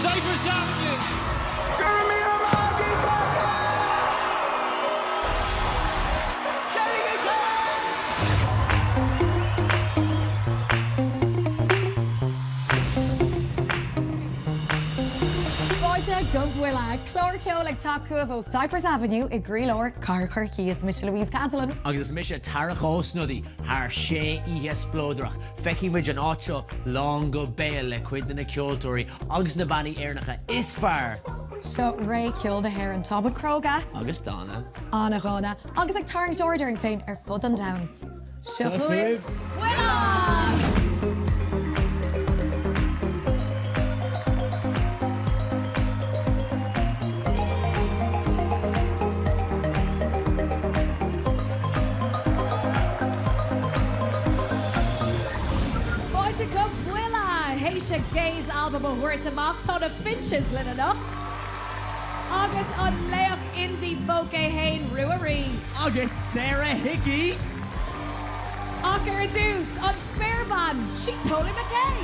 Cyprus Avenue! Go raibh míle maith agaibh Corcaigh! Téigí téigh! Fáilte go Buile! Clár ceoil ag teacht chugaibh ó Cyprus Avenue i gcroílár Cathair Chorcaí. Is mise Louise Cantillon. Agus is mise Tarach Ó Snodaigh. Thar sé oíche spleodrach, feicfidh muid an áit seo lán go béal le cuid de na ceoltóirí agus na bannaí Éireannacha is fearr! Seo ré ceoil na hÉireann. Tá muid cróga. Agus dána. An-dhána. Agus ag tarraingt aird orainn féin ar fud an domhain. Seo chugaibh Buile! Fáilte go Buile! Théis a gcéad albam a thabhairt amach, tá na Finches linn anocht. Agus an laoch indie folk é fhéin, Ruairí. Agus Sarah Hickey! Ach ar dtús, an spéirbhean, sí Tolu McKay!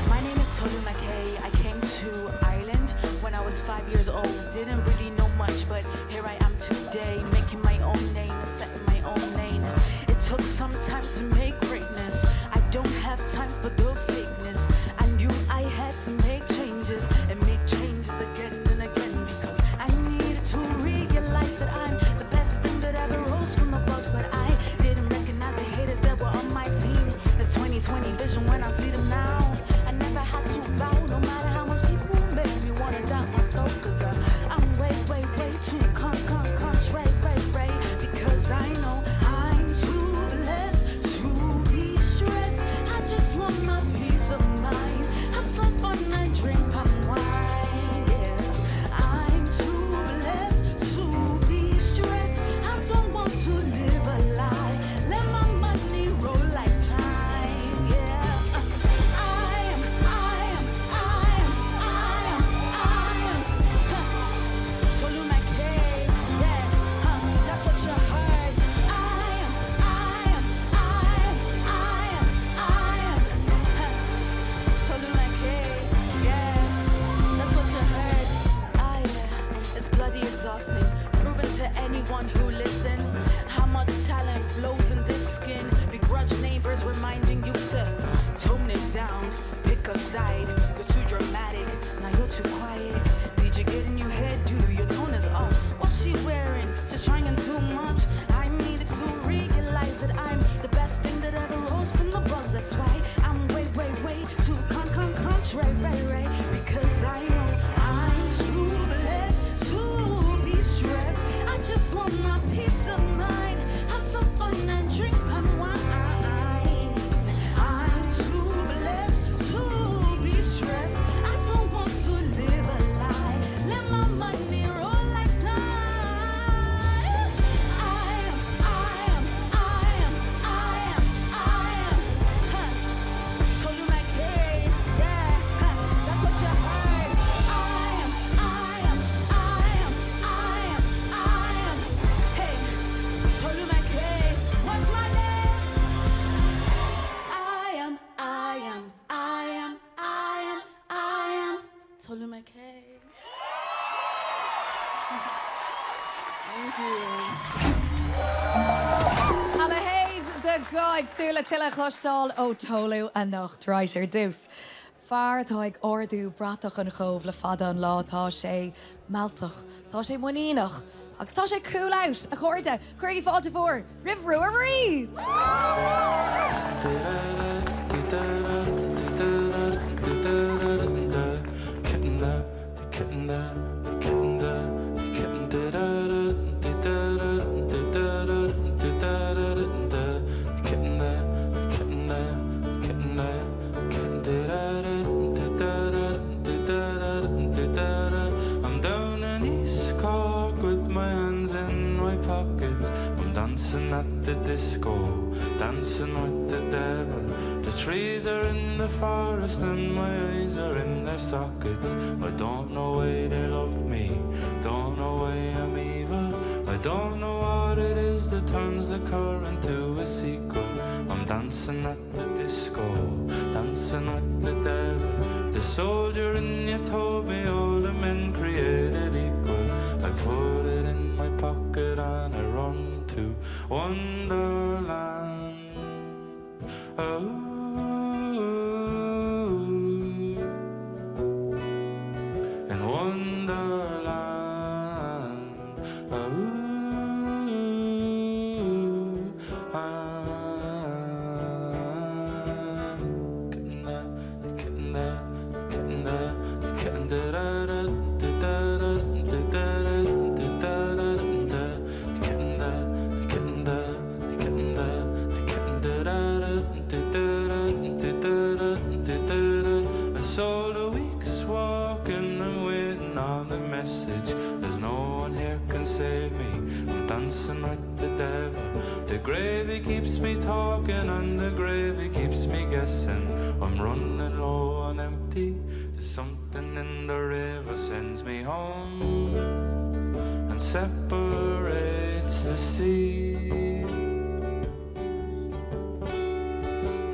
My name is Tolu McKay, I came to Ireland when I was 5 years old, didn't really know much but here I am today, making my own name and setting my own lane. It took some time to make greatness, I don't have time for the fakeness. I knew I had to make changes and make changes again and again because I needed to realize that I'm the best thing that ever rose from the bugs, but I didn't recognize the haters that were on my team. It's 2020 vision when I see them now. I never had to bow, no matter how much people make me wanna doubt myself, cause uh, I'm way, way, way too con, con, contrary, ray, ray, because I know I'm too blessed to be stressed. I just want my peace of mind. Have some fun and drink palm wine. Yeah, I'm too blessed to be stressed. I don't want to live a lie. Let my money roll like time. Yeah, I am, I am, I am, I am, I am. Huh. Tolu McKay, yeah, huh. That's what you heard. I am, I am, I am, I am, I am. Huh. Tolu McKay, yeah, that's what you heard. Ah, yeah, it's bloody exhausting. Proving to anyone who listen how much talent flows in this skin. Begrudge neighbors reminding you to tone it down, pick a side. You're too dramatic, now you're too quiet. Did you get in your head, dude? Your tone is off. What's she wearing? She's trying too much. I needed to realize that I'm the best thing that ever rose from the bugs. That's why I'm way, way, way too con, con, contrary, ray, ray. Because I know I'm too blessed to be stressed. I just want my peace of mind. Have some fun and drink palm wine. I'm too blessed to be stressed. I don't want to live a lie. Let my money roll like time. I am, I am, I am, I am, I am. Huh. Tolu McKay, yeah, huh. That's what you heard. I am, I am, I am, I am, I am. Hey, Tolu McKay, what's my name? I am, I am, I am, I am, I am Tolu McKay. Thank you. A leithéid de ghuth ag súil le tuilleadh a chloisteáil ó Tolu anocht. Right, ar dtús, fear atá ag ardú bratach an Chóibh le fada an lá, tá sé mealltach, tá sé muiníneach agus tá sé cool out, a chairde, cuirigí fáilte mhór roimh Ruairí! I'm down in East Cork with my hands in my pockets. I'm dancing at the disco, dancing with the devil. The trees are in the forest and my eyes are in their sockets. I don't know why they love me, don't know why I'm evil. I don't know what it is that turns the current to a sequel. I'm dancing at the disco, dancing with the devil. The soldier in you told me all the men created equal. I put it in my pocket and I run to Wonderland. Oh. In Wonderland. Oh. I sold a week's walk and I'm waiting on the message. There's no one here can save me. I'm dancing with the devil. The gravy keeps me talking and the gravy keeps me guessing. I'm running low on empty. There's something in the river sends me home and separates the sea.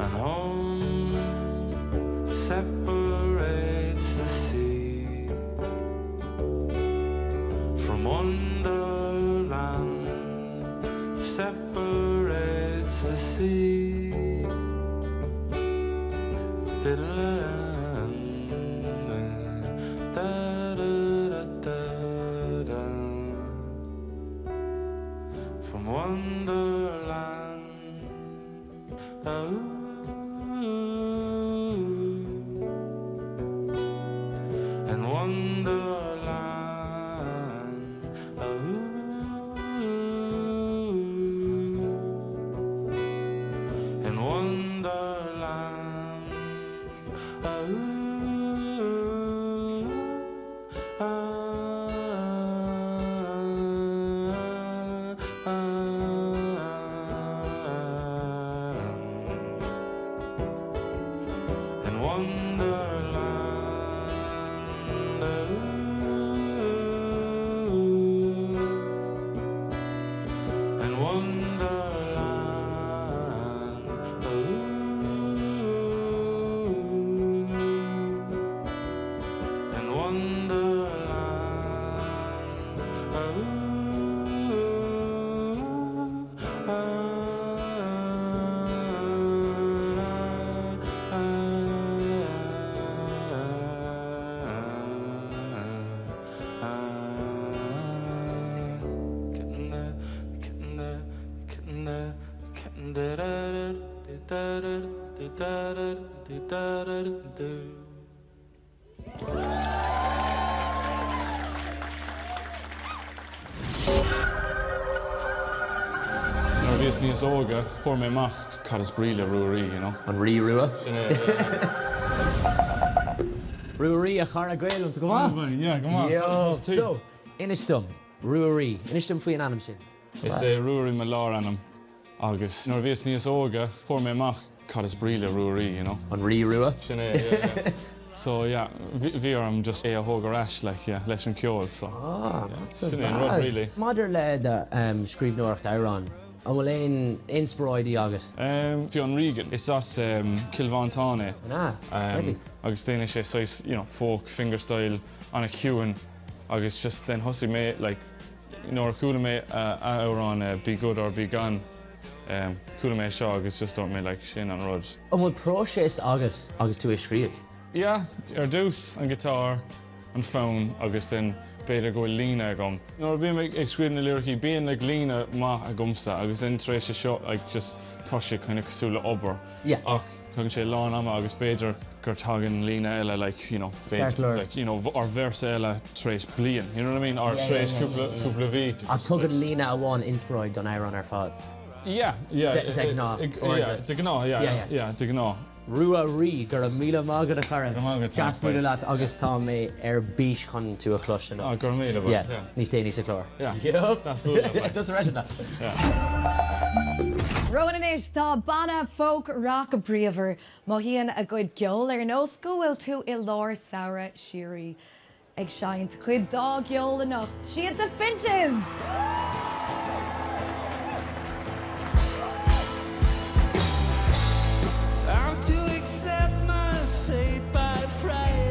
And home separates the sea from wonderland separates the sea. From wonderland. Oh. In wonderland. Oh. In wonderland. Oh. In wonderland. Ooh. In wonderland. Ooh. In wonderland. Ooh. Nuair a bhíos níos óige, fuair mé amach cad is brí le Ruairí, you know. An Rí Rua. Sin é, yeah. Ruairí, a chara Gael, go maith? Yeah, go maith. Yo, so, inis dom, Ruairí, inis dom faoi an ainm sin. Is é Ruairí mo lárainm agus nuair a bhíos níos óige, fuair mé amach cad is brí le Ruairí, you know. An Rí Rua. Sin é, yeah, yeah. So, yeah, bhí orm just é a thóg ar ais, like, yeah, leis an ceol, so. Ah, not so Sin é an rud, bad. really. Maidir le do scríbhneoireacht amhrán, an bhfuil aon inspioráidí agat? Fionn Regan. Is as Cill Mhantáin é. An ea? Deadly. Agus déanann sé saghas, you know, folk, fingerstyle, an-chiúin agus just then thosaigh mé, like, nuair a chuala mé a amhrán Be Good or Be Gone, chuala mé seo agus just dúirt mé like sin an rud. An bhfuil próiseas agat agus tú ag scríobh? Yeah, ar dtús an guitar, an fonn agus then b'fhéidir go bhfuil líne agam. Nuair a bhím ag scríobh na liricí bíonn like líne maith agamsa agus then tar éis seo like just tá sé kind of cosúil le obair. Yeah. Ach Tagann sé a lán ama agus b'fhéidir gur tagann líne eile like you know Ceart go leor. like you know or véarsa eile tar éis bliain, you know what I mean, or Yeah, tar éis yeah, yeah, cúpla yeah, yeah. cúpla mhí. Ach tugann líne amháin inspioráid don amhrán ar fad. Yeah, yeah. De- de ghnáth, Yeah, uaireanta. de ghnáth, yeah, Yeah, yeah. yeah, de ghnáth. Ruairí, go raibh míle maith agat a chara. Go raibh maith agat, Deas thanks, bualadh leat agus tá mé ar bís chun tú a chlos anocht. Ah, go raibh míle, bye. Yeah, Yeah. níos déanaí sa chlár. Yeah. Yup. Deas bualadh leat, bye. Tusa freisin. Yeah. Romhainn anois tá banna folk rock bríomhar. Mothaíonn a gcuid ceoil ar nós go bhfuil tú i lár samhradh síoraí. Ag seinnt cuid dá gceol anocht, siad The Finches! I'm to accept my fate by Friday.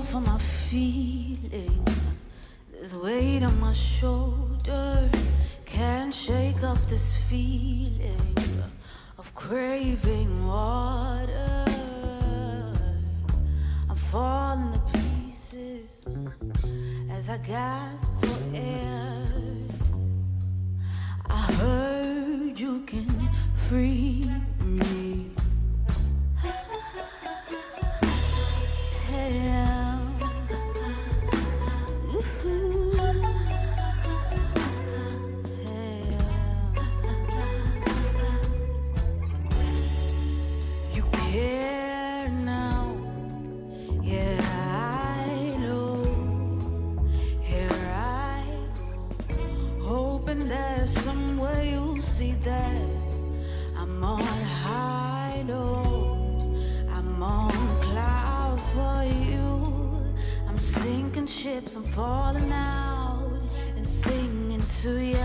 for my feeling There's weight on my shoulder Can't shake off this feeling Of craving water I'm falling to pieces As I gasp for air I heard you can free me You care now Yeah I know Here I go Hoping there's some way you'll see that I'm on high note I'm on cloud for you I'm sinking ships, I'm falling out And singing to you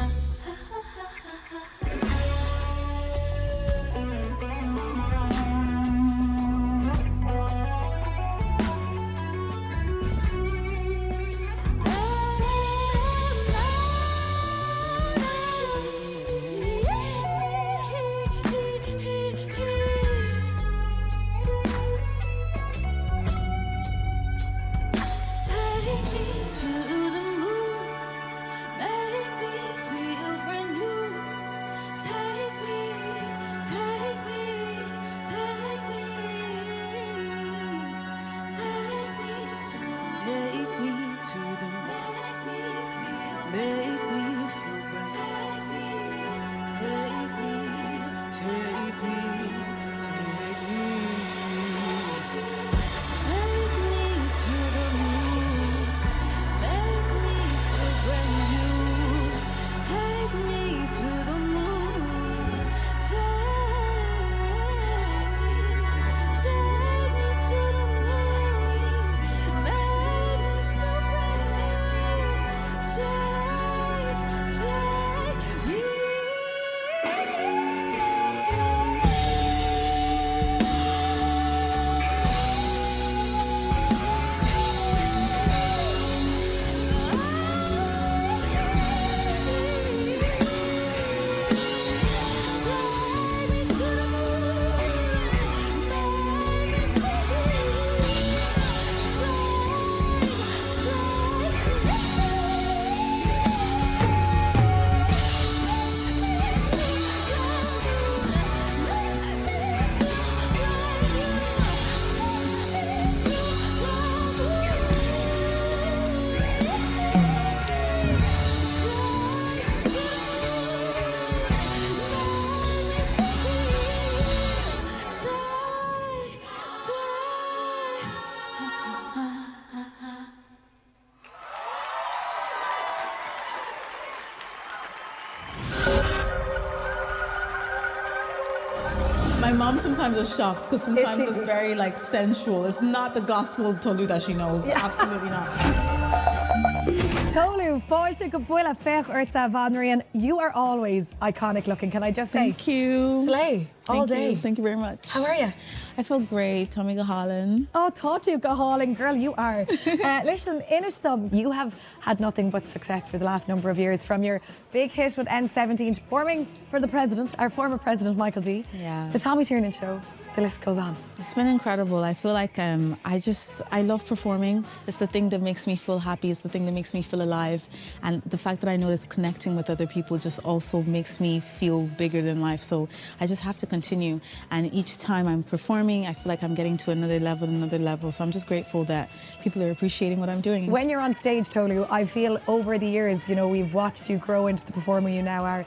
Take me to the moon Make me feel brand new Take me, take me, take me Take me to, take me to the Make me feel, make me feel brand Take me, take me, take me, take me Take me to the moon Make me feel brand new Take me to the moon Take, take me to the moon Make me feel brand new Take, take me My mom sometimes is shocked because sometimes it's very like sensual. It's not the gospel Tolu that she knows. Yeah. Absolutely not. Tolu, fáilte go Buile Féach ort a Bhanríon. You are always iconic looking, can I just say? Thank you. Slay all Thank day. You. Thank you very much. How are you? I feel great, Tá mé go hálainn. Oh, tá tú go hálainn, girl, you are. Uh, listen, inis dom, you have had nothing but success for the last number of years from your big hit with N17 performing for the president, our former president Michael D. Yeah. The Tommy Tiernan show. The list goes on. It's been incredible. I feel like um, I just I love performing. It's the thing that makes me feel happy. It's the thing that makes me feel alive. And the fact that I know it's connecting with other people just also makes me feel bigger than life. So I just have to continue. And each time I'm performing, I feel like I'm getting to another level, another level. So I'm just grateful that people are appreciating what I'm doing. When you're on stage, Tolu, I feel over the years, you know, we've watched you grow into the performer you now are.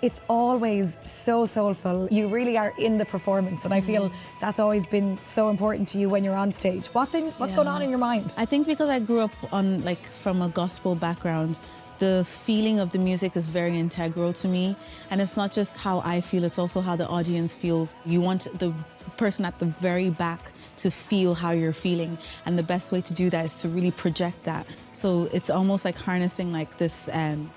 It's always so soulful. You really are in the performance and I feel mm. that's always been so important to you when you're on stage. What's in what's yeah. going on in your mind? I think because I grew up on like from a gospel background, the feeling of the music is very integral to me and it's not just how I feel it's also how the audience feels you want the person at the very back to feel how you're feeling and the best way to do that is to really project that so it's almost like harnessing like this um,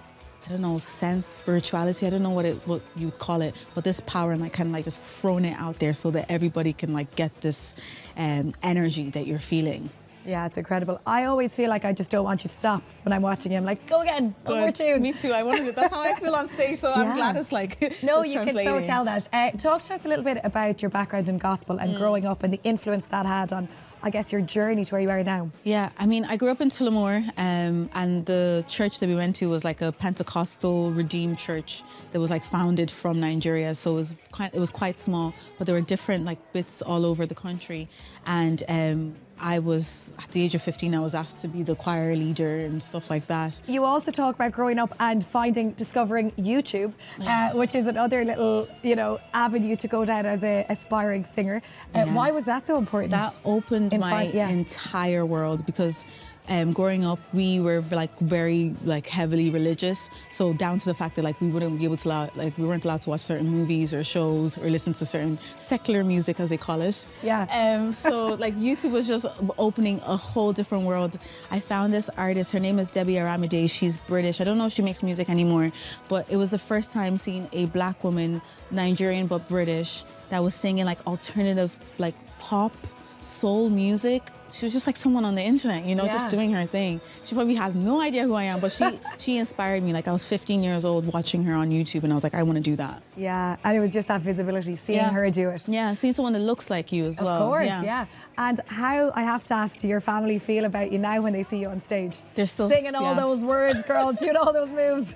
I don't know sense spirituality I don't know what it what you would call it but this power and like kind of like just throwing it out there so that everybody can like get this um, energy that you're feeling. Yeah, it's incredible. I always feel like I just don't want you to stop when I'm watching you. I'm like, go again, one more tune. Me too. I wanted it. That's how I feel on stage, so I'm glad it's like No, it's you can so translating. tell that. Uh, talk to us a little bit about your background in gospel and growing up and the influence that had on, I guess, your journey to where you are now. Yeah, I mean, I grew up in Tullamore, um, and the church that we went to was like a Pentecostal Redeemed church that was like founded from Nigeria. So it was quite, it was quite small, but there were different like bits all over the country. And um, I was at the age of 15, I was asked to be the choir leader and stuff like that. You also talk about growing up and finding, discovering YouTube, uh, Yes. which is another little, you know, avenue to go down as a aspiring singer. Uh, Yeah. Why was that so important? That opened in my fi- yeah. entire world because um, growing up we were like very like heavily religious so down to the fact that like we wouldn't be able to allow, like we weren't allowed to watch certain movies or shows or listen to certain secular music as they call it Yeah. um, so like YouTube was just opening a whole different world I found this artist her name is Debbie Aramide she's British I don't know if she makes music anymore but it was the first time seeing a black woman Nigerian but British that was singing like alternative like pop soul music. She was just like someone on the internet, you know, Yeah. just doing her thing. She probably has no idea who I am, but she she inspired me. Like I was 15 years old watching her on YouTube and I was like, I want to do that. Yeah, and it was just that visibility, seeing Yeah. her do it. Yeah, seeing someone that looks like you as Of well. course, yeah. And how I have to ask, do your family feel about you now when they see you on stage? They're still- singing all yeah. those words, girl, doing all those moves.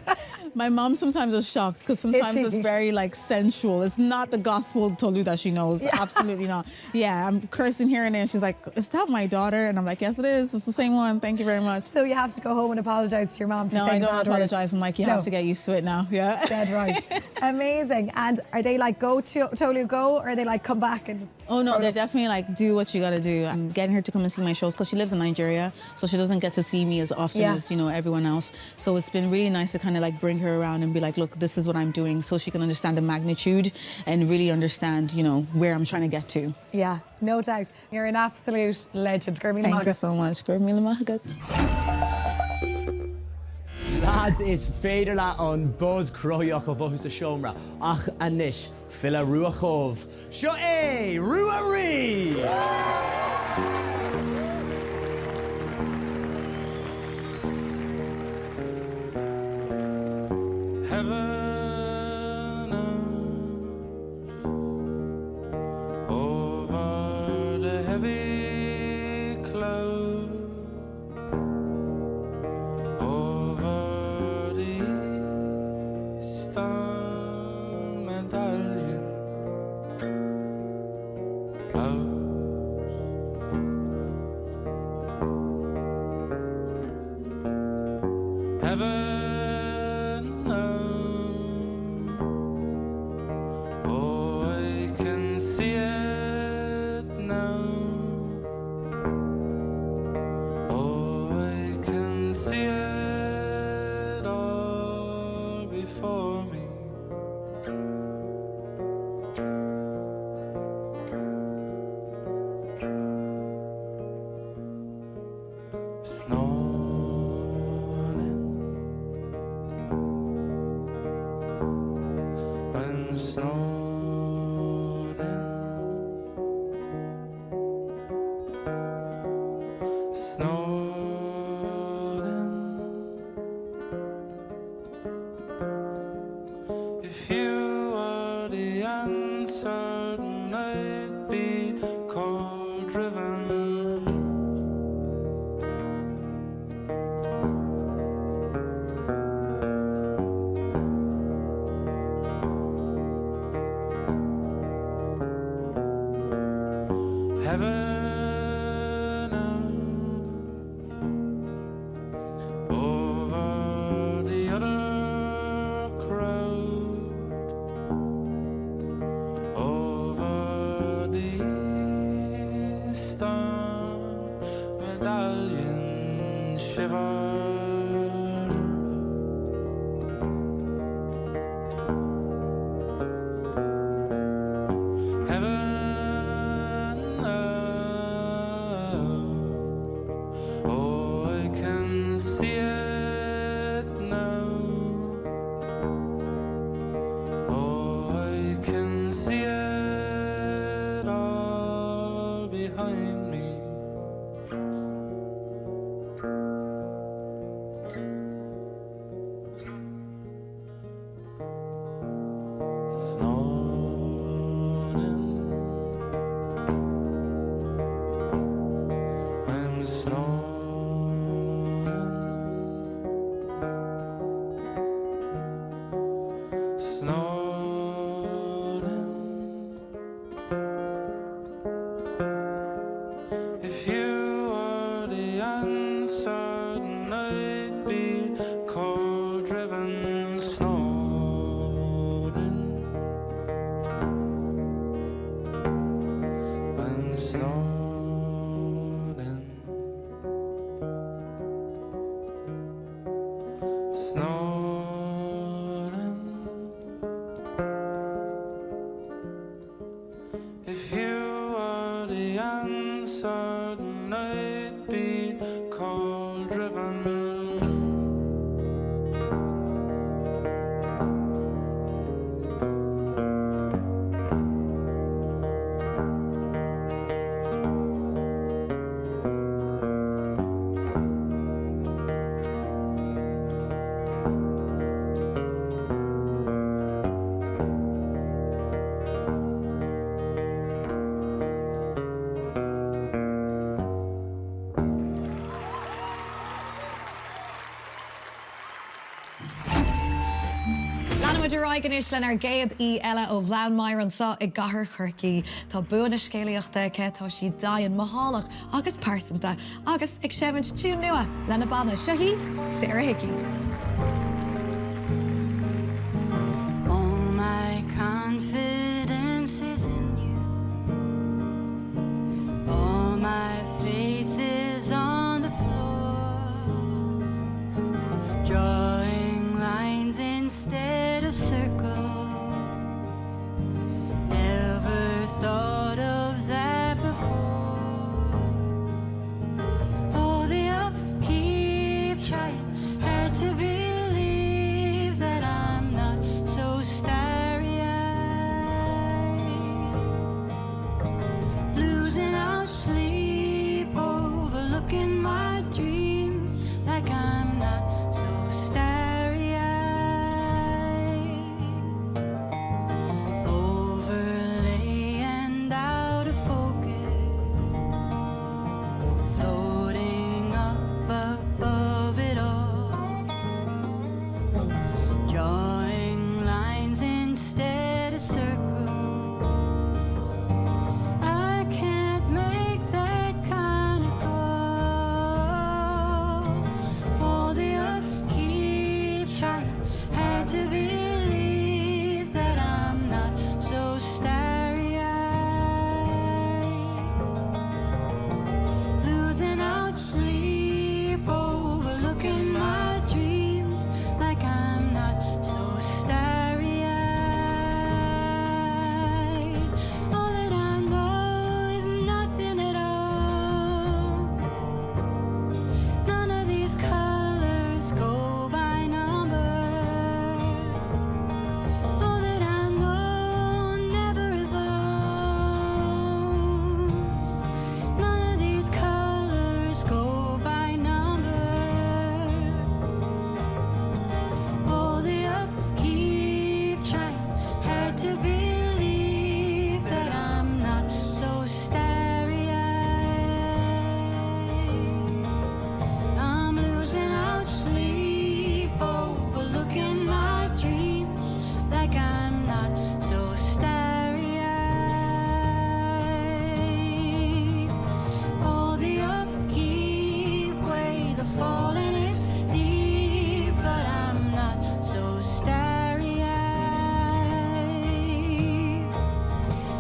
My mom sometimes is shocked because sometimes she? it's very like sensual. It's not the gospel Tolu that she knows. Absolutely not. Yeah, I'm cursing here and there. She's like, "Is that my daughter?" And I'm like, "Yes, it is. It's the same one. Thank you very much." so you have to go home and apologise to your mom for No, saying I don't bad words. apologize. I'm like, you No. have to get used to it now. Yeah. Dead right. Amazing. And are they like, go to Tolu, go, or are they like, come back and just Oh no, throw they're it up? definitely like do what you gotta do. I'm getting her to come and see my shows because she lives in Nigeria, so she doesn't get to see me as often Yeah. as you know everyone else. So it's been really nice to kind of like bring her around and be like, look, this is what I'm doing, so she can understand the magnitude and really understand, you know, where I'm trying to get to. Yeah, no doubt. You're an absolute legend. Gurmila Thank you so much, Gurmila Mahagat. Lads is féidir leat an buzz cruthaitheach a mhothú sa seomra ach anois file Rua Chóbh. Seo é Ruairí! Heaven over the heavy cloud, over the eastern medallion. Out. Heaven, oh, I can see it now. Oh, I can see it all before me. Snorting. I'm snorting. Snorting. If you were the answer, then I'd be cold driven. Heaven over the other crowd, over the eastern medallion shiver. Heaven aghaidh anois lenár gcéad aoi eile ó Ghleann Maghair anseo i gcathair Chorcaí. Tá bua na scéalaíochta aici, tá sí dian, mothálach agus pearsanta agus ag seimint tiún nua lena banna. Seo í Sarah Hickey. All my confidence is in you All my faith is on the floor Drawing lines instead of circles Never thought of that before All the upkeep trying Had to believe that I'm not so starry-eyed Losing out sleep Overlooking my dreams Like I'm not so starry-eyed Overlay and out of focus Floating up above it all Drawing lines instead of circles I can't make that kind of call All the upkeep trying Had to believe that I'm not so starry-eyed Losing out sleep Overlooking my dreams Like I'm not so starry-eyed All that I know is nothing at all None of these colors go by number All that I know never evolves None of these colors go by number All the upkeep trying Had to believe that I'm not so starry-eyed I'm losing out sleep Overlooking my dreams Like I'm not so starry-eyed All the upkeep way the falling is deep But I'm not so starry-eyed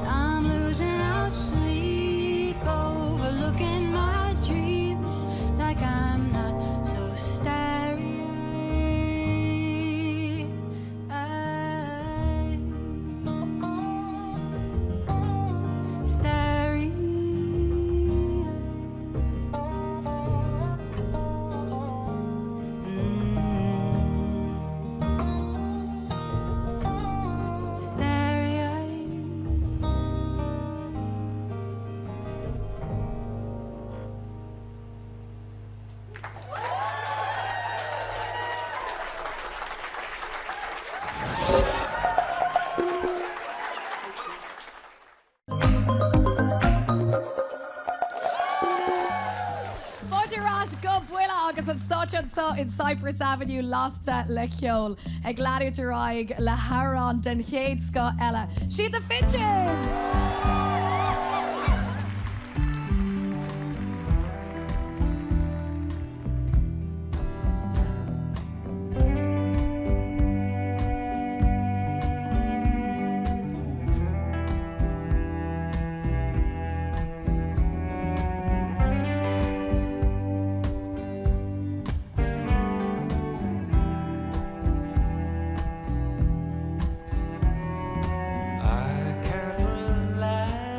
I'm losing out sleep Overlooking my dreams Like I'm not so starry-eyed Starry Starry-eyed Fáilte ar ais go Buile agus an stáitse anseo in Cyprus Avenue lasta le ceol. Ag leanúint ar aghaidh le hamhrán den chéad scoth eile. Siad The Finches! I can't relax.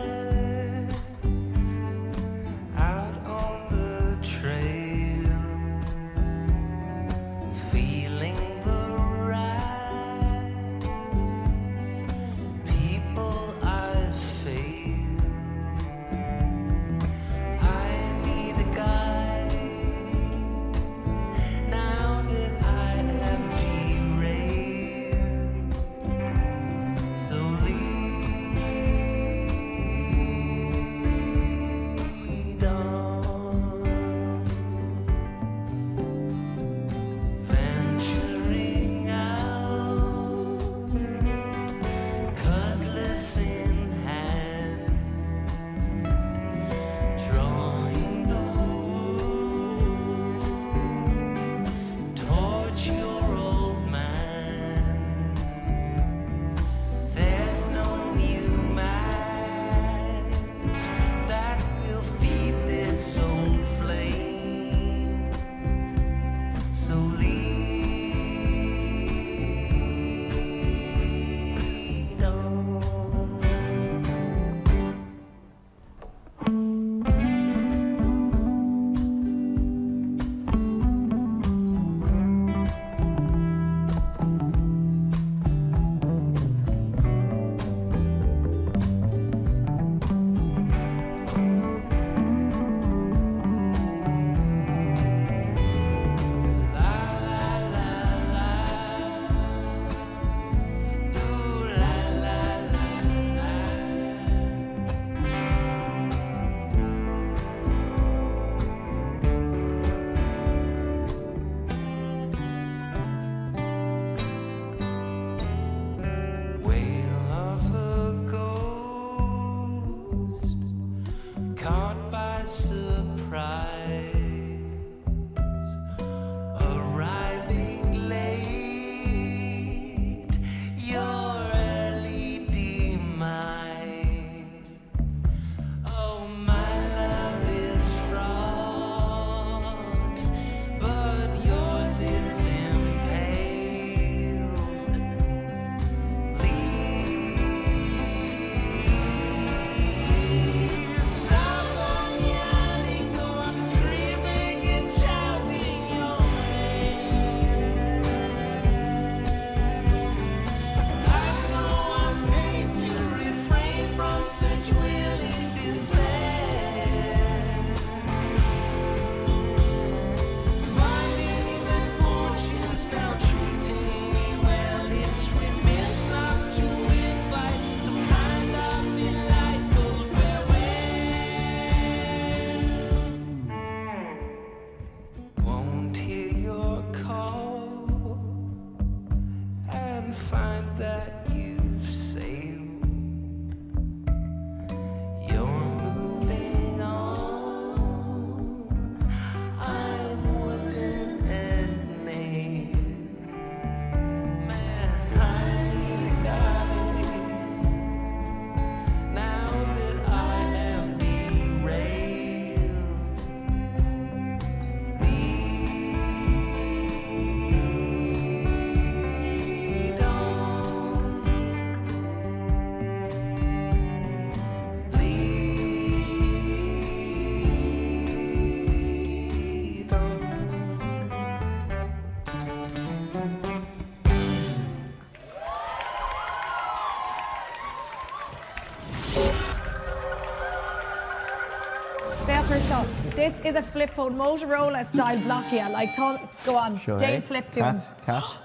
air seo. This is a flip phone, Motorola style Blockia, like tá, go on, Seo déan é. flip dúinn. Cat,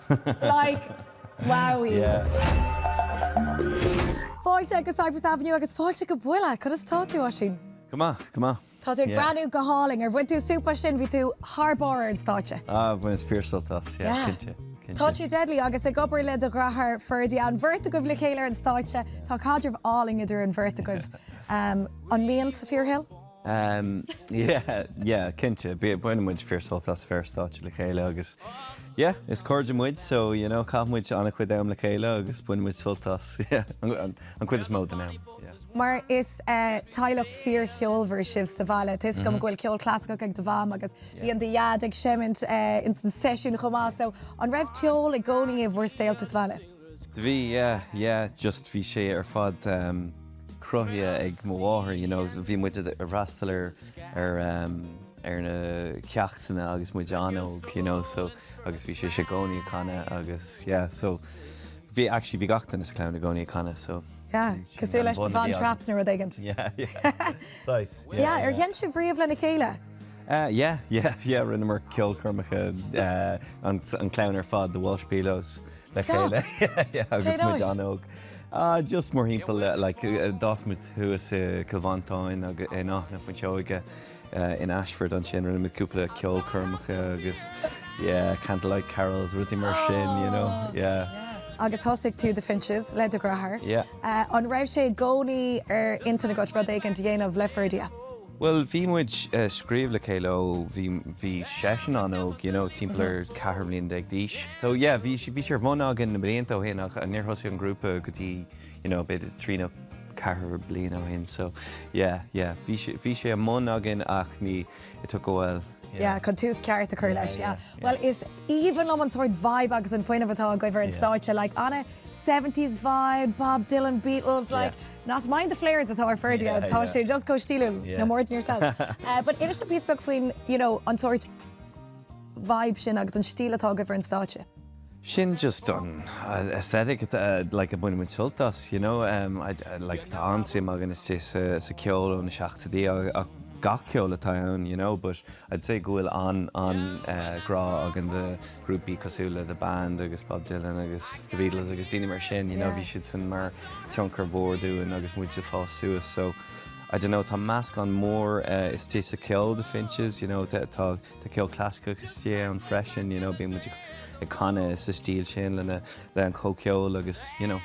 cat. Like, wowie. Yeah. Fáilte go Cyprus Avenue agus fáilte go buile. Conas tá tú, Oisín? Go maith, go maith. Tá tú ag breathnú go hálainn. Ar bhain tú súp as sin? Bhí tú thar barr ar an stáitse. Ah, bhaineas fíorsult as, yeah, cinnte, cinnte. Tá tú deadly agus ag obair le do dheartháir Ferdia, an bheirt agaibh le chéile ar an stáitse, tá caidreamh álainn idir an bheirt agaibh. An mbíonn sa fíorshaol? Yeah, yeah, cinnte. Baineann muid fíorsult as bheith ar stáitse le chéile agus yeah, is cairde muid so, you know, caitheann muid an-chuid am le chéile agus baineann muid sult as, yeah, an chuid is mó den am, yeah. Mar is teaghlach fíorcheolmhar sibh sa bhaile, tá 'fhios agam go bhfuil ceol clasaiceach ag do mham agus bíonn do dhaid ag seimint ins an seisiún chomh maith, so an raibh ceol i gcónaí i bhur saolta sa bhaile? Do bhí, yeah, yeah, just bhí sé ar fad cruthaithe ag mo mháthair, you know, bhí muid ag freastal ar, ar, ar na ceachtanna agus muid an-óg, you know, so agus bhí sise i gcónaí ag canadh agus yeah, so bhí, actually bhí gach duine sa chlann i gcónaí ag canadh, so. Yeah, cosúil leis na Von Trapps nó rud éigint. Yeah, yeah. Saghas, yeah. Yeah, ar sheinn sibh riamh lena chéile? Yeah, yeah, yeah, rinneamar ceolchoirmeacha, an chlann ar fad, The Walsh Pelos, le chéile. Yeah, yeah, agus muid an-óg. Ah, just mórthimpeall, like, d'fhás muid thuas i Cill Mhantáin agus in Áth na Fuinseoige, in Ashford ansin, rinne muid cúpla ceolchoirmeacha agus yeah, candlelight carols, rudaí mar sin, you know, yeah. Agus thosaigh tú The Finches le do dheartháir. Yeah. An raibh sé i gcónaí ar intinn agat rud éigin a dhéanamh le Ferdia? Bhuel, bhí muid ag scríobh le chéile ó bhí, bhí seisean an-óg, you know, timpeall ar 14 bhliain d'aois. So yeah, bhí, bhí sé ar bun againn na blianta ó shin ach níor thosaigh an grúpa go dtí, you know, b'fhéidir 3 nó 4 bliana ó shin so yeah, yeah, bhí sé, bhí sé i mbun againn ach ní, it took a while, yeah. Yeah, chun tús ceart a chur leis, yeah. Bhuel, is aoibhinn liom an sórt vibe agus an fuinneamh atá agaibh ar an stáitse, like an-seventies vibe, Bob Dylan, Beatles, like not mind the flares atá ar Ferdia, tá sé just chomh stíliúil, no more than yourself. But inis dom píosa beag faoin, you know, an sórt vibe sin agus an stíl atá agaibh ar an stáitse. Sin just an aesthetic like a baineann muid sult as, you know, like tá an-suim againn istigh sa cheol ó na seachtóidí ach gach ceol atá ann, you know, but I'd say go bhfuil an, an-ghrá againn do ghrúpaí cosúil le The Band agus Bob Dylan agus The Beatles agus daoine mar sin, you know, bhí siadsan mar tionchar mhór dúinn agus muid ag fás suas so I don't know, tá meascán mór istigh sa cheol The Finches, you know, tá Tá ceol clasaiceach istigh ann freisin, you know, bíonn muid ag canadh sa stíl sin lena, le an comhcheol agus, you know,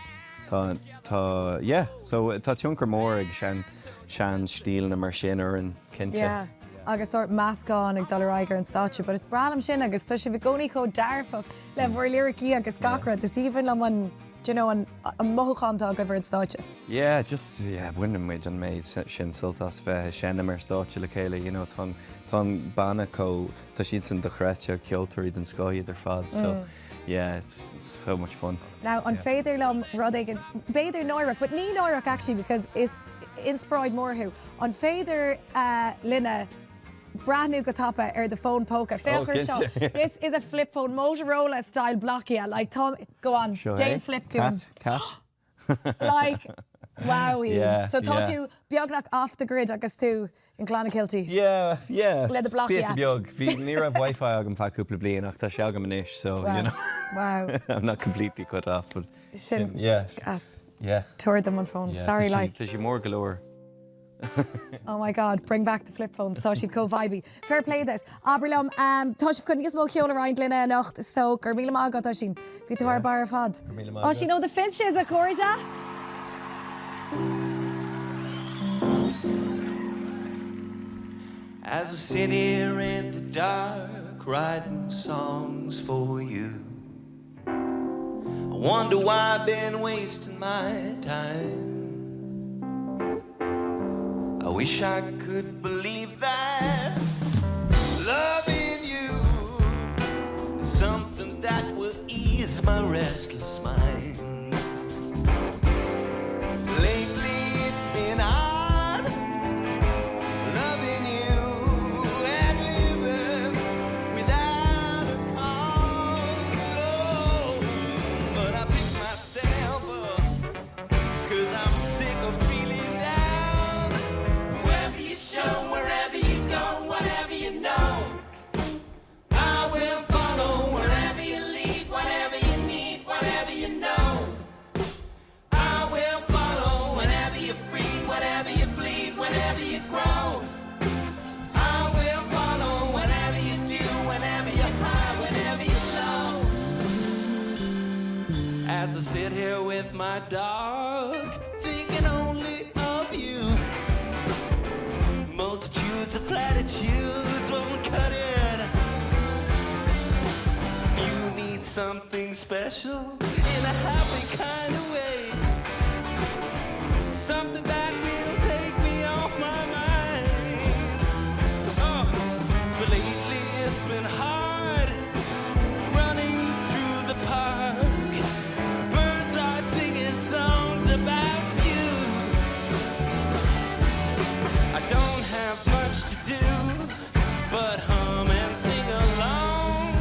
tá, tá, yeah, so tá tionchar mór ag sean, sean stíleanna mar sin orainn, cinnte. Yeah, agus sórt meascán ag dul ar aghaidh ar an stáitse, but is breá liom sin agus tá sibh i gcónaí chomh dearfach le bhur liricí agus gach rud, is aoibhinn liom an, do you know, an, an mothúchán atá agaibh ar an stáitse. Yeah, just, yeah, baineann muid an méid sin sult as bheith ag seinm ar stáitse le chéile, you know, tá an, tá an banna chomh, tá siadsan dochreidte, ceoltóirí den scoth iad ar fad, so yeah, it's so much fun. Now, an féidir liom rud éigin, b'fhéidir náireach, but ní náireach actually because is inspioráid mór thú, an féidir linne breathnú go tapa ar do fón póca? Féach ar seo, this is a flip phone, Motorola style Blockia, like tá, go on, Seo déan é, flip dúinn. Cat, cat. Like, wowie. Yeah, So tá yeah. tú beagnach off the grid agus tú in Clonakilty. Yeah, yeah. Le do Blockia. Píosa beag. Bhí, ní raibh Wi-Fi agam feadh cúpla bliain ach tá sé agam anois so, Wow. you know. Wow. I'm not completely cut off but Sin, yeah. gas. Yeah. Tabhair dom an fón. Yeah, Sorry, tá sé- like. Tá sé mór go leor. Oh my God, bring back the flip phones, tá siad chomh vibey. Fair play duit. Abair liom, tá sibh chun níos mó ceoil a roinnt linne anocht so go raibh míle maith agat, Oisín. Bhí tú thar barr ar fad. Go raibh míle maith agat. Oisín ó The Finches, a chairde! As I sit here in the dark writing songs for you I wonder why I've been wasting my time I wish I could believe that loving you is something that will ease my restless mind Lately it's been hard loving you and living without a cause oh, but I pick myself up 'cause I'm sick of feeling down whoever you show wherever. whenever you grow. I will follow whenever you do, whenever you're high, whenever you're low. As I sit here with my dog, thinking only of you. Multitudes of platitudes won't cut it. You need something special in a happy kind of way. Something that will take me off my mind. Oh, but lately it's been hard running through the park. Birds are singing songs about you. I don't have much to do but hum and sing along.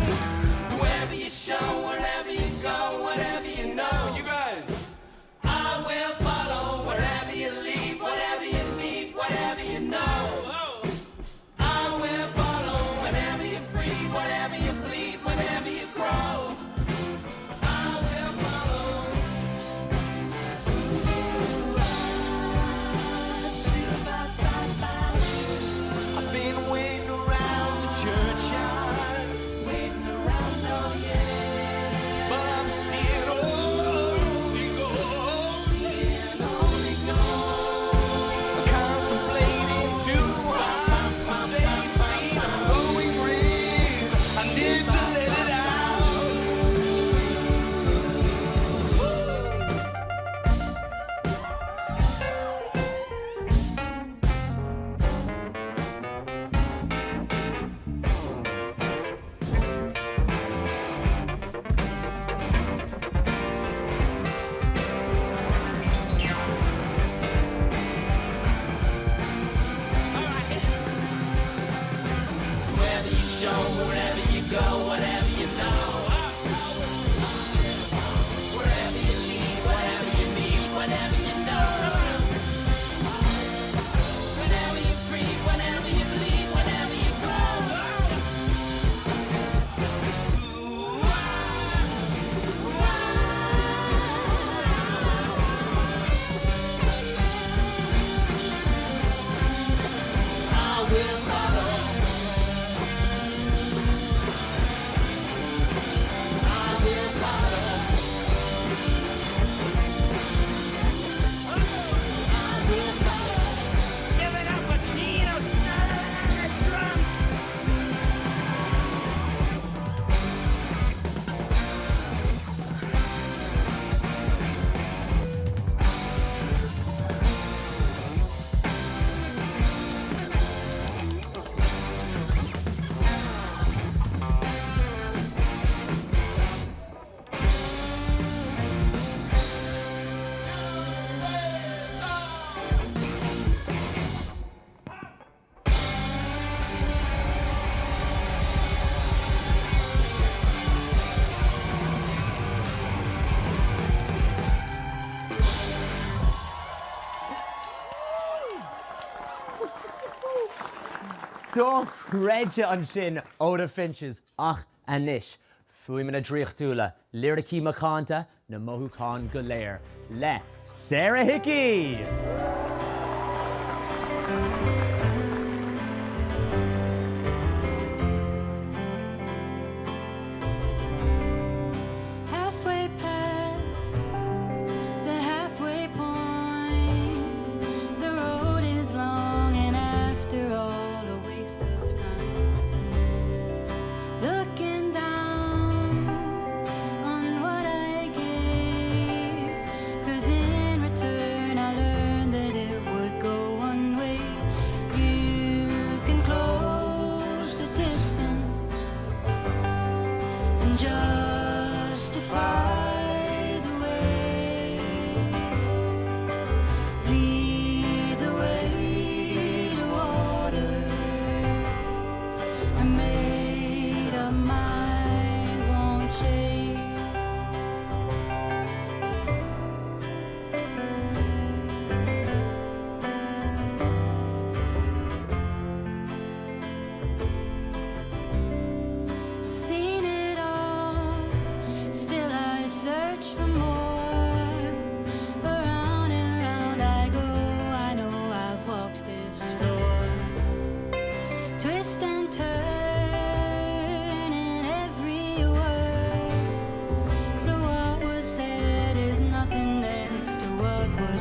Whoever you show, wherever you go, whatever you know, you guys. I will follow wherever you lead, whatever you need, whatever you know. Oh. I will follow whenever you're free, whatever you bleed, whenever you grow. I will follow. Ooh, ah, shoo-ba-ba-ba. I've been waiting around the churchyard, waiting around all year. But I'm seeing only ghosts, seeing only ghosts. Contemplating too hard, the same scene. I'm going green. I need to let it out. Wherever you show, wherever you go, whatever you know. Wherever you lead, whatever you need, whatever you know. Whenever you're free, whenever you bleed, whenever you grow. Ooh, ah, I will follow. I will follow. I will follow. Give it up for Keno Trump! Dochreidte ansin ó The Finches ach anois, fuaimeanna draíochtúla, liricí macánta, na mothúcháin go léir le Sarah Hickey! Halfway past the halfway point, the road is long and after all a waste of time. Looking down on what I gave, 'cause in return I learned that it would go one way.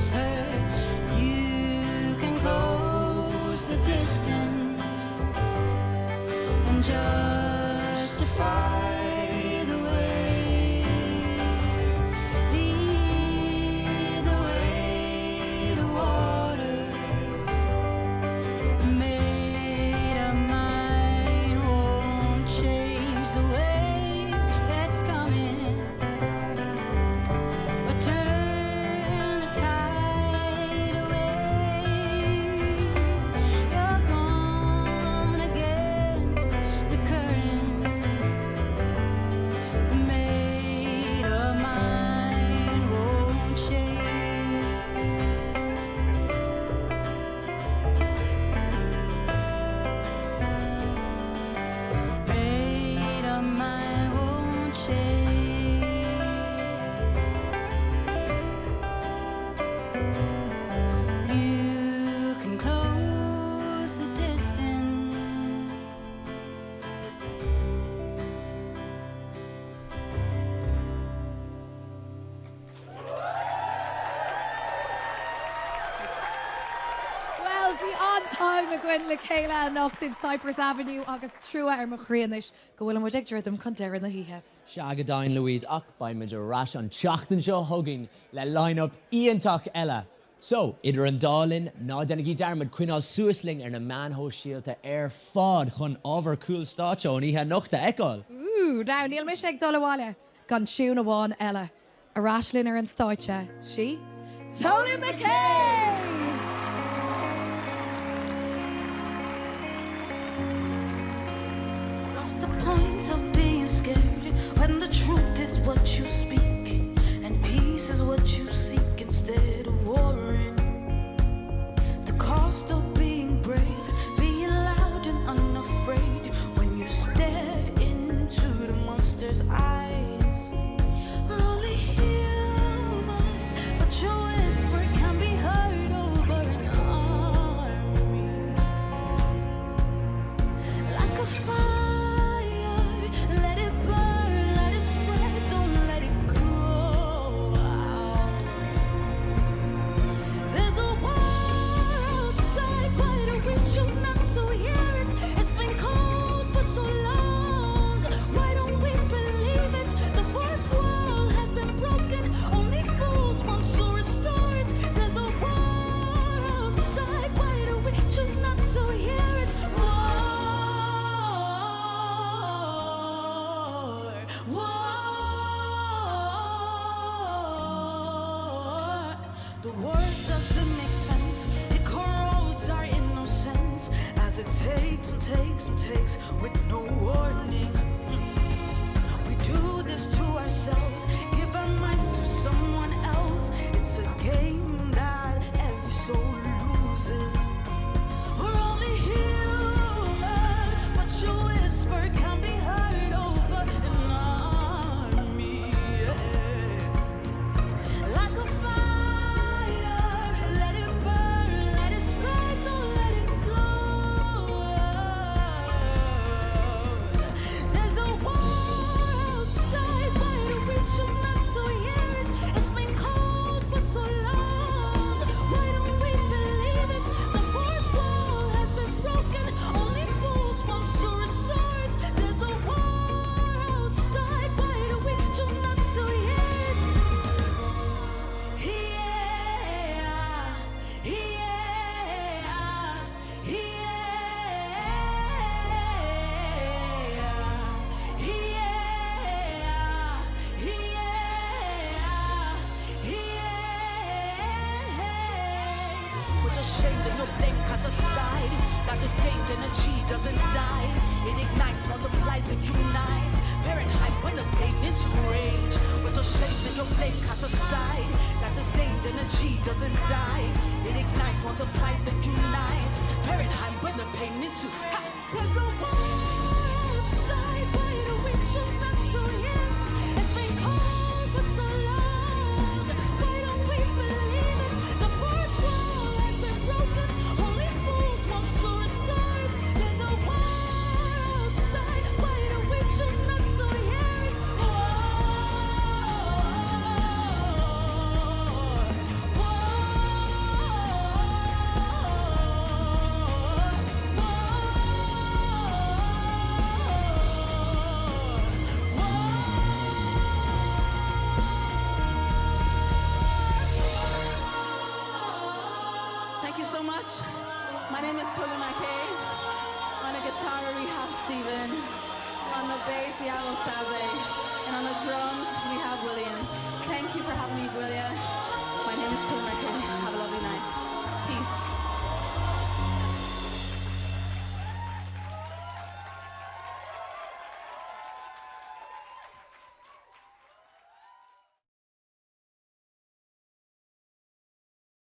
closer. You can close the distance and justify the way. Lead the way to water. Made up mind won't change the wave that's coming, but turn the tide away. You're gone against the current. Made up mind won't change. Made up mind won't change. You can close the distance. Bhuel, bhí an-time againn le chéile anocht in Cyprus Avenue agus trua ar mo chroí anois go bhfuil muid ag druidim chun deireadh na hoíche. Sea go deimhin, Louise, ach beidh muid ar ais an tseachtain seo chugainn le line-up iontach eile! So, idir an dá linn, ná déanaigí dearmad coinneáil suas linn ar na meáin shóisialta ar fad chun ábhar cúl stáitse ón oíche anocht a fheiceáil! Ooh, now níl mise ag dul abhaile gan tiún amháin eile. Ar ais linn ar an stáitse, sí Tolu McKay! What's the point of being scared when the truth is what you speak and peace is what you seek instead of warring? The cost of being brave, being loud and unafraid when you stare into the monster's eyes. We're only human, but your whisper can be heard over an army. Like a fire, let it burn, let it spread, don't let it go out. There's a war outside, why do we choose not to hear it? It's been cold for so long. Why don't we believe it? The fourth wall has been broken. Only fools want to restore it. There's a war outside. Why do we choose not to hear it? War, war. The word doesn't make sense. It corrodes our innocence as it takes and takes and takes with no warning. We do this to ourselves, give our minds to someone else. It's a game that every soul loses. We're only human, but your whisper can be heard over an army. Yeah. Like a fire, let it burn, let it spread, don't let it go. There's a war outside, why do we choose not to hear it? It's been cold for so long. Why don't we believe it? The fourth wall has been broken. Only fools want to restore it. There's a war outside, why do we choose not to hear it? Yeah, yeah, yeah, yeah, yeah, yeah. With a shame that no blame cast aside. That disdained energy doesn't die. It ignites, multiplies, and unites. Fahrenheit when the pain into rage. With a shame that no blame cast aside. That disdained energy doesn't die. It ignites, multiplies, and unites. Fahrenheit when the pain into. Ha! There's a war outside, why do we choose not to hear? It's been cold for so long. Why don't we believe it? The fourth wall has been broken. Only fools want to restore it. There's a war outside. Why do we choose not to hear it? War, war. My name is Tolu Mackay. On the guitar we have Stephen. On the bass we have Osaze. And on the drums we have William. Thank you for having me, William. My name is Tolu Mackay. Have a lovely night. Peace.